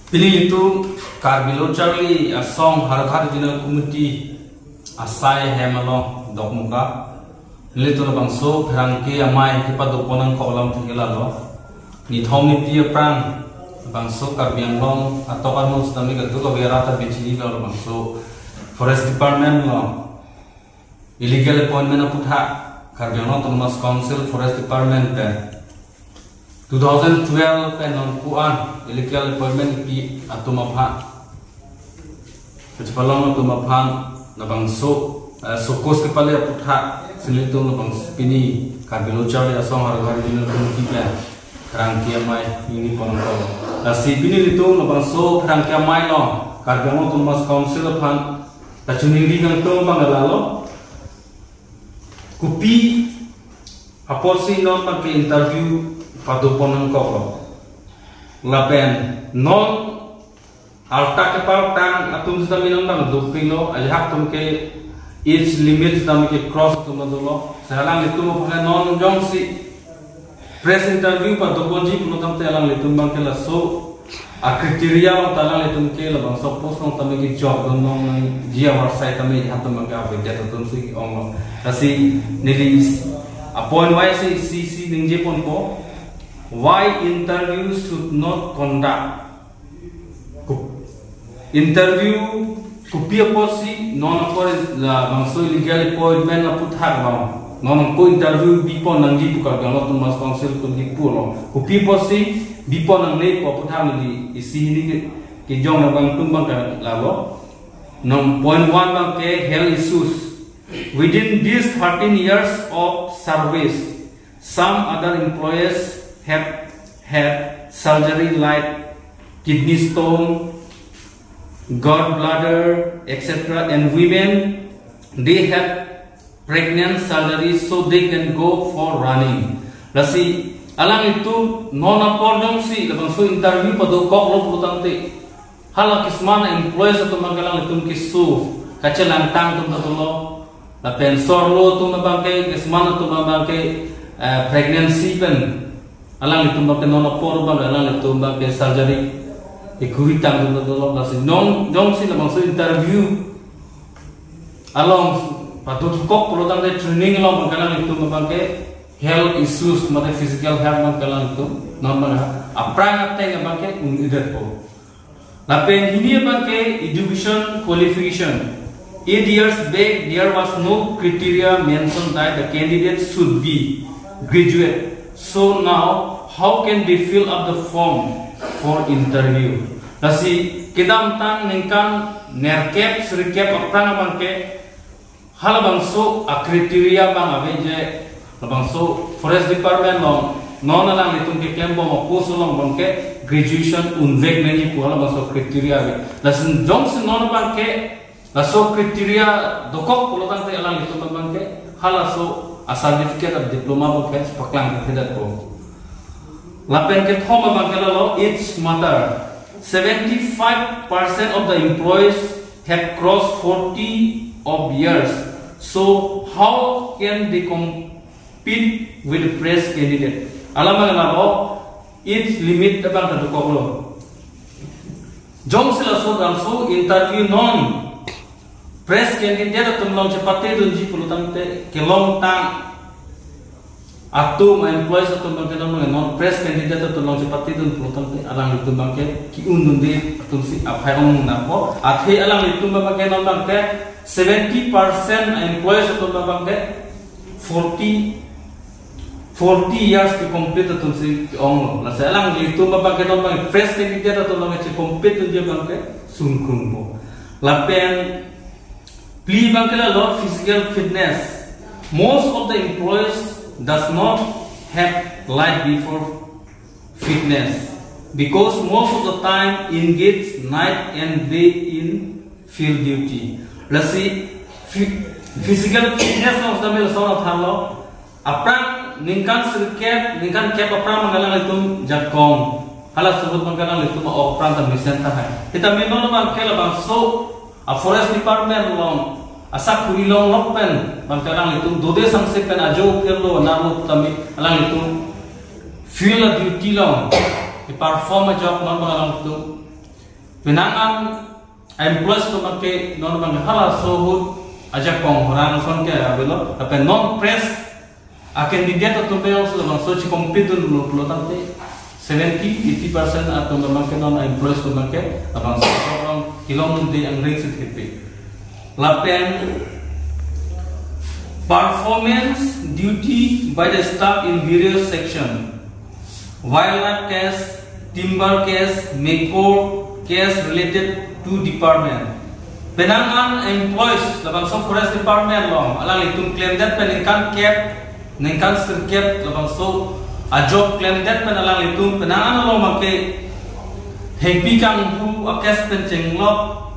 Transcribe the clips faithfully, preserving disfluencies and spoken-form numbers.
Pini ilitum Karbi Lo Charli Asong Har Ghar Regional Committee asai hem along dokmoka. Ilitum labangso pherangke amei kepadopon nangkok alam thengke lalo. Nithom niphli aphrang labangso Karbi Anglong atok armu sitame kadokave arat ta bichinilo, labangso Forest Department along illegal appointment aputhak Karbi Anglong Autonomous Council Forest Department pen two thousand twelve pen non kuan illegal appointment pi atum aphan, kachepalong atum aphan labangso, eh, sokos kepale aputhak si ilitum labangso pini Karbi Lo Charli Asong Har Ghar Regional Committee pen pherangke amei ningri pon nangkok. Lasi pini ilitum labangso pherangke amei along Karbi Anglong Autonomous Council aphan kachiningri kangtung abang lalo. Kopi apotsi non abangke interview padopon nangkoklo? Lapen non arta kepaltang atum sitame non abang dopinglo, ajahak atum ke age limit sitame ke cross atum dolo. Lasi alanglitum aphan non jongsi press interview padoponji pulo tangte alanglitum abangke laso a-criteria along ta alanglitum ke labangso post along tame kejok dun longnangji avarsai tame atum abangke avedet atum si onglo. Lasi neli a-point wise si, si ningje ponpo. Why interview should not conduct? Ko-, interview kopi apotsi non apor labangso illegal appointment aputhak abang non ko interview bipon nangji pu Karbi Anglong Autonomous Council atum kipulo. Kopi apotsi bipon nangne pu aputhak neli isi hini ke, kejong nangkok atum abangke lalo. Non point one abangke health issues. Within these thirteen years of service, some other employees have had surgery like kidney stone, gallbladder, et cetera. And women, they have pregnant surgery so they can go for running. Lasi alanglitum non apor jongsi labangso interview padokoklo pulo tangte, hala kisman employees atum abangke alanglitum keso kachelangtang atum dolo. Lapen sorlo atum abangke, kisman atum abangke, eh, pregnancy pen alanglitum abangke non apor abang alanglitum abangke surgery ikuri tang atum dolo. Lasi non jongsi labangso interview along padokok pulo tangte training along abangke alanglitum abangke health issues mate physical health abangke alanglitum non abang aphrang ateng abangke un-edetpo. Lapen hini abangke education qualification. Eight years back, there was no criteria mentioned that the candidate should be graduate. So now, how can they fill up the form for interview? Lasi kedamtang ningkan nerkep sirkep aphrang abangke halabangso a-criteria abang ave je, labangso Forest Department along non alanglitum keklembom a-post along abangke graduation unvek nangji pu halabangso criteria ave. Lasi jongsi non abangke laso criteria dokok pulo tangte alanglitum abangke halaso a-certificate of diploma abangke paklang kethedet po. Lapen kethom abangke lalo age matter. Seventy-five percent of the employees have crossed forty of years. So how can they compete with the fresh candidate? Alam abang lalo age limit abang ta dokoklo. Jongsi laso damso interview non fresh candidate atum along chepate dunji pulo tangte kelongtang atum, employees atum abangke non, non fresh candidate atum along chepate dun pulo tangte alanglitum abangke ki-un dunde atum si aphai ong nangpo. Athe alanglitum abangke non abangke seventy percent employees atum abangke forty, forty years ke-complete atum si onglo. Lasi alanglitum abangke non abangke fresh candidate atum abangke che-compete dunji abangke sungkrungpo. Lapen phli abangke lalo physical fitness. Most of the employees does not have life before fitness because most of the time engage night and day in field duty. Lasi phy-, physical fitness along sitame lason athalo. Aphrang ningkan sirkep, ningkan kep aphrang abang alanglitum jakong. Hala ahut abang alanglitum a-ok apran ta mesen tahai. Sitame non abangke labangso a-forest department along asakuri longlok pen abang alanglitum dode sangse pen ajo phirlo narlo tame alanglitum field a-duty along i-perform ajok non abang alanglitum Penang an employees atum abangke non abangke halaso ahut ajakong horang ason ke avelo, lapen non fresh a-candidate atum abang labangso checompete dunlo pulo tangte seventy eighty percent atum abangke non employees atum abangke labangso orang kilongde angring si thepi. Lapen performance duty by the staff in various section, wildlife case, timber case, mekor case related to department. Penang an employees labangso forest department along alanglitum klemdet pen ningkan kep, ningkan sirkep labangso a-job klemdet pen alanglitum penang an along abangke hengpi kanghu a-case pen chenglok,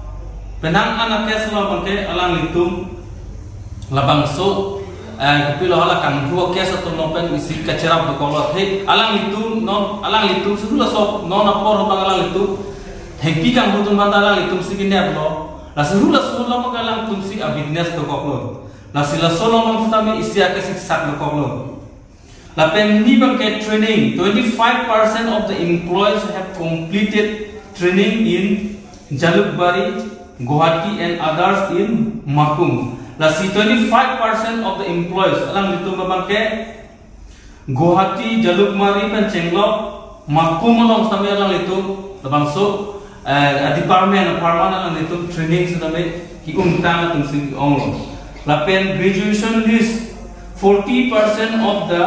penang an a-case along abangke alanglitum labangso, eh, kopilo hala kanghu a-case atum along pen isi kacherap dokoklo. He, alanglitum non, alanglitum si halaso non apor abang alanglitum hengpi kanghu atum aphan ta alanglitum si kineplo. Lasi halaso along abang alanglitum si a-witness dokoklo. Lasi laso along abang sitame isi akesik sak dokoklo. Lapen hini abangke training, twenty-five percent of the employees have completed training in Jalukbari, Guwahati and others in Makum. Lasi twenty-five percent of the employees alanglitum abangke Guwahati, Jalukbari pen chenglok, Makum along sitame alanglitum labangso, eh, a-department apharman alanglitum training sitame ki-ungtang atum si onglo. Lapen graduation list, forty percent of the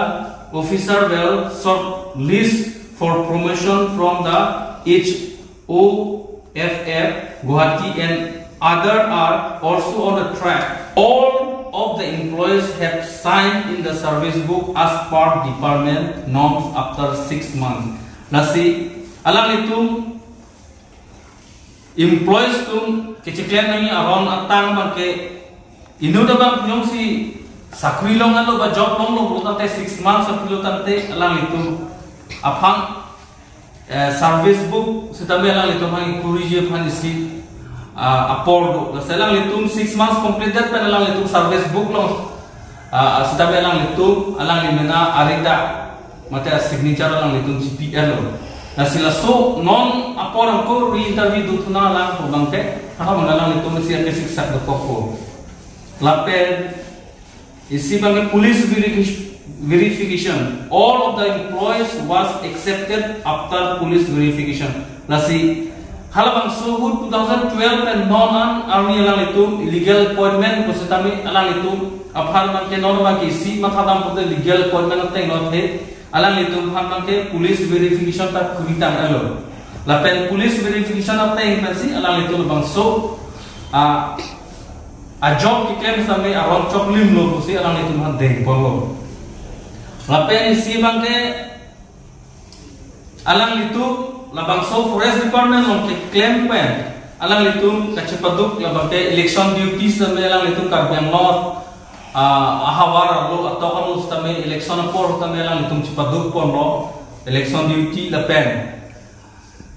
officer were short list for promotion from the H O F F, Guwahati and other are also on the track. All of the employees have signed in the service book as per department norms after six months. Lasi alanglitum employees atum kecheklem nangji aron atang abangke inut abang jongsi sakri longlo ba job longlo pulo tangte six months aphi lo tangte alanglitum aphan, eh, service book sitame alanglitum aphan kuriji aphan isi, ah, apor do. Lasi alanglitum six months completed pen alanglitum service book along, ah, sitame alanglitum alangli mena arida mate a-signature alanglitum chipilo. Lasi laso non apor angko re-interview dothu nang alang pu abangke, hana abang alanglitum isi akesik sak dokokpo. Lapen isi abangke police verifi-, verification. All of the employees was accepted after police verification. Lasi halabangso ahut two thousand twelve pen non an arni alanglitum illegal appointment pu sitame alanglitum aphan abangke non abangke isi mathadam pute legal appointment ateng non the alanglitum aphan abangke police verification ta kuri tanglo. Lapen police verification ateng pensi alanglitum labangso a, a-job keklem sitame aron choklimlo pusi alanglitum aphan dengponlo. Lapen isi abangke alanglitum labangso forest department along keklem pen alanglitum kachepaduk labangke election duty sitame alanglitum Karbi Anglong, ah, ahavar arlo atok anu sitame election apor sitame alanglitum chepadukponlo election duty lapen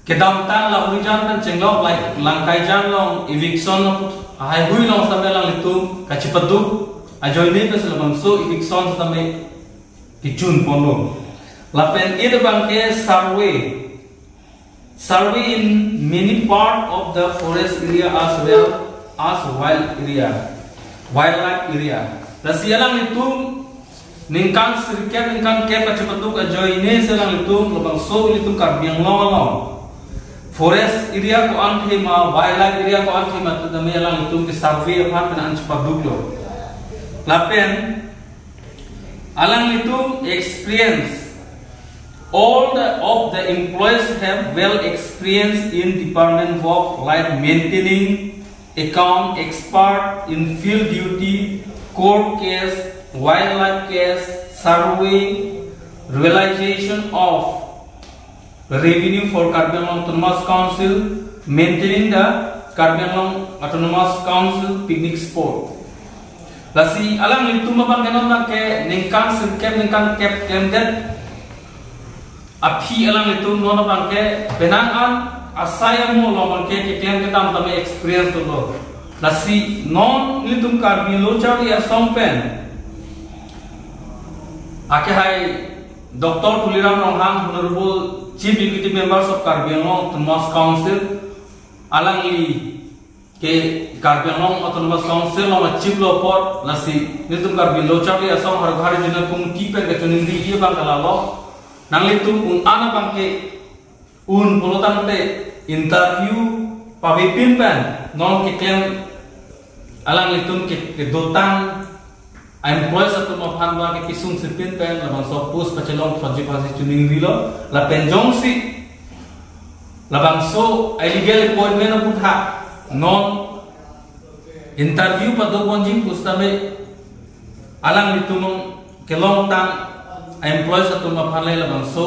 kedamtang Lahorijan pen chenglok, like, Langkaijan along eviction ahaihui along sitame alanglitum kachepaduk ajoine pensi labangso eviction sitame kechunponlo. Lapen isi abangke survey. Survey in many part of the forest area as well as wild area, wildlife area. Lasi alanglitum ningkan sirkep ningkan kep kachepaduk ajoine si alanglitum labangso ilitum Karbi Anglong along forest area ko-an thema, wildlife area ko-an thema sitame alanglitum ke-survey aphan pen an chepaduklo. Lapen alanglitum experience. All the, of the employees have well experience in department work like maintaining account, expert in field duty, court case, wildlife case, survey, realization of revenue for Karbi Anglong Autonomous Council, maintaining the Karbi Anglong Autonomous Council picnic spot. Lasi alanglitum abang ke non abang ke ningkan sirkep ningkan kep klemdet aphi alanglitum non abang ke penang an asai amo along abang ke keklem kedam tame experience dolo. Lasi non ilitum Karbi Lo Charli Asong pen akehai Doctor Tuliram Ronghang, Honorable Chief Executive Members of Karbi Anglong Autonomous Council, Alangli ke Karbi Anglong Autonomous Council along achiplo apot, lasi nelitum Karbi Lo Charli Asong Haro Kha Regional Committee pen kachiningri abang ke lalo. Nanglitum un-an abang ke un pulo tangte interview pavepin pen non keklem alanglitum ke, kedotang employees atum aphan abang ke kesung sipin pen labangso post pachelong thotji aphansi chiningrilo. Lapen jongsi labangso illegal appointment aphuthak non interview padopon ji pusitame alanglitum kelongtang employees atum aphan le labangso,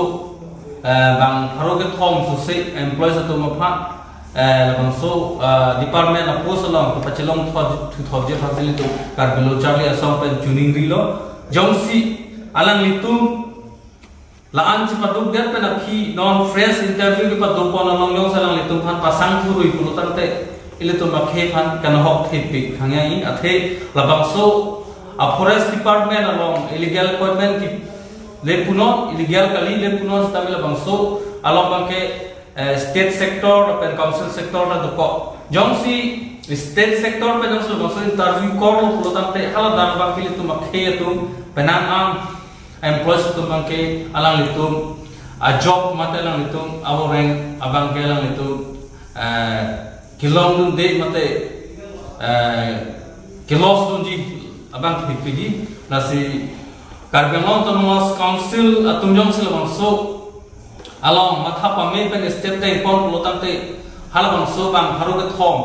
eh, bang pharo kethom sose employees atum aphan, eh, labangso, eh, department apost along kepachelong thot, thotji aphansi nelitum Karbi Lo Charli Asong pen chiningrilo. Jongsi alanglitum la-an chepaduk det pen aphi non fresh interview kepadopon along jongsi alanglitum aphan pasang thurui pulo tangte ilitum akhei aphan kanahok thepik khangya-i. Athe labangso a forest department along illegal appointment kele punon, illegal kali le punon sitame labangso along abang ke, eh, state sector lapen council sector ta dokok. Jongsi state sector pen jongsi labangso interview korlo pulo tangte hala dak abang ke ilitum akhei atum penang an employees atum abang ke alanglitum a job mate alanglitum aboreng abang ke alanglitum, eh, kelongdunde mate, eh, keloss dunji abang ke piji. Lasi Karbi Anglong Autonomous Council atum jongsi labangso along matha pame pen step ta ingpon pulo tangte halabangso bang pharo kethom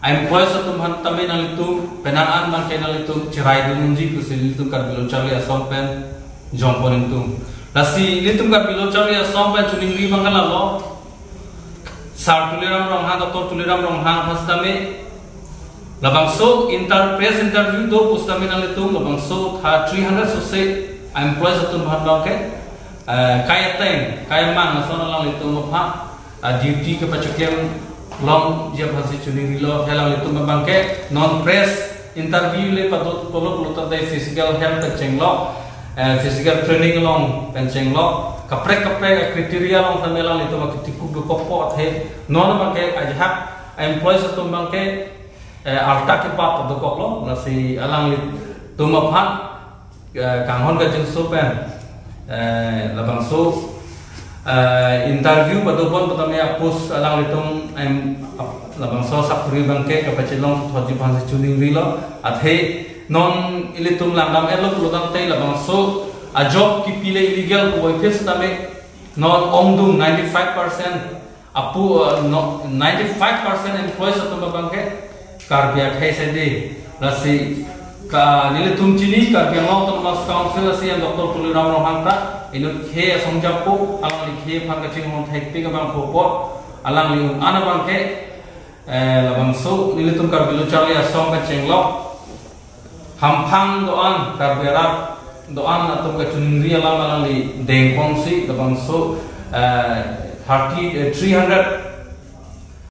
employees atum aphan tame nanglitum penang an abang ke nanglitum cheraidun unji pusi nelitum Karbi Lo Charli Asong pen jongpon ingtung. Lasi nelitum Karbi Lo Charli Asong pen chiningri abang ke lalo. Sar Tuliram Ronghang, Doctor Tuliram Ronghang aphan sitame labangso inter, press interview do pusitame nanglitum labangso tha three hundred sose employees atum aphan abang ke, eh, kai ateng, kai amang ason alanglitum aphan, ah, duty kepachoklem longji aphansi chiningrilo. Alanglitum abang ke non press interview le padopon pulo tangte physical health pen chenglok, eh, physical training along pen chenglok, kaprek kaprek a criteria along tame alanglitum aketipuk dokokpo. Athe non abang ke ajahak employees atum abang ke, eh, arta kebap dokoklo. Lasi alanglitum aphan, eh, kanghon kangjinso pen, eh, labangso, eh, interview padopon patame apost alanglitum em, ap, labangso sakori abang ke kepachelong thotji aphansi chiningrilo. Athe non ilitum langdam-etlo pulo tangte labangso a job kepi le illegal puvoiphit sitame non ongdung ninety-five percent apu, eh, no, ninety-five percent employees atum abang ke Karbi akhei side. Lasi ka nelitum chini Karbi Anglong Autonomous Council a CEM Doctor Tuliram Ronghang ta inut khei asong japo, alangli khei aphan kachinghon thekpik abang pupo, alangli un-an abang ke, eh, labangso nelitum Karbi Lo Charli Asong pen chenglok hamphang do-an, Karbi arat do-an atum kachiningri alam alangli dengpon si labangso, eh, thirty, eh, three hundred